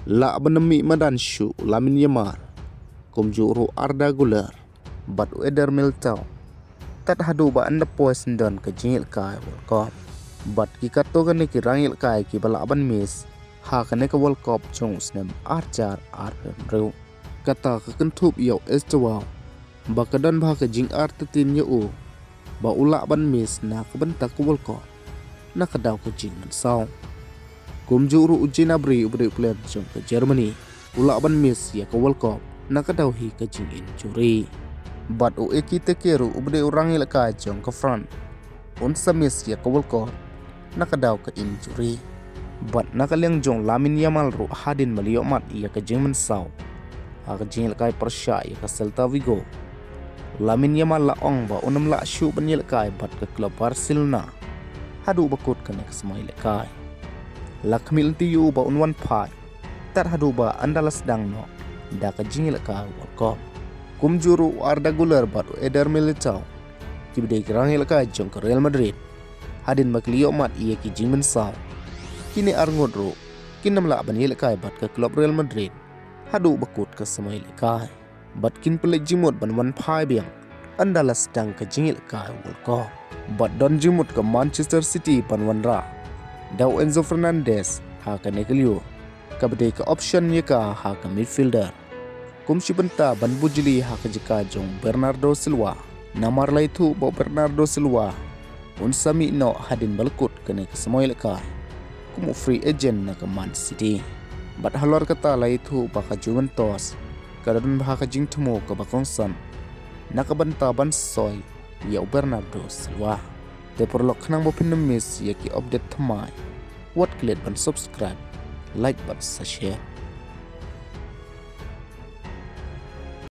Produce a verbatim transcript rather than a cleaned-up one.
Lah ban mih madan shuh u Lamine Yamal, kumjuh ruh u Arda Güler bad u Eder Militao. Tad haduh ba ynda poi syndon ka jingïalehkai World Cup, bad ki katto katne ki rangïalehkai kiba lah ban miss ha kane ka World Cup jong u snem ar hajar arphew hynriew. Kata ka kynthup ïa u Esteban ba ka don bha ka jingartatien ïa u ba u lah ban miss na ka bynta ka World Cup na ka daw ka jingmynsaw. Kumjuh ruh u Gnabry uba dei u player jong ka Germany u lah ban miss ïa ka World Cup na ka daw hi ka jinginjury. Bad u Ekitike ruh uba dei u rangïalehkai jong ka France un sa miss ïa ka World Cup na ka daw ka injury. Bad na ka liang jong u Lamine Yamal ruh hadien ba la ïohmat ïa ka jingmynsaw ha ka jingïalehkai pyrshah ïa ka Celta Vigo, u Lamine Yamal la ong ba unym lah shuh ban ïalehkai bad ka klub Barcelona haduh ba kut kane ka samoi ïalehkai. La khmih lynti ïa u ba un wan phai tad haduh ba ynda la sdang noh da ka jingïalehkai World Cup. Kumjuh ruh u Arda Güler bad u Eder Militao kiba dei ki rangïalehkai jong ka Real Madrid, hadien ba ki la ïohmat ïa ki jingmynsaw, kine arngut ruh kin nym lah ban ïalehkai bad ka klub Real Madrid haduh ba kut ka samoi ïalehkai. Bad kin pynleit jingmut ban wan phai biang ynda la sdang ka jingïalehkai World Cup. Bad don jingmut ka Manchester City ban wanrah da u Enzo Fernandez ha kane ka lyiur kaba dei ka option ïa ka ha ka midfielder, kum shi bynta ban bujli ha ka jaka jong u Bernardo Silva. Namar la ïathuh ba u Bernardo Silva un sa mih noh hadien ba la kut kane ka samoi ïalehkai kum u free agent na ka Man City. Bad halor kata la ïathuh ba ka Juventus ka don bha ka jingthmu kaba kongsan na ka bynta ban soi ïa u Bernardo Silva. Te paralok, khnang ba phin nym miss ïa ki update thymmai, wat klet ban subscribe, like bad sa share.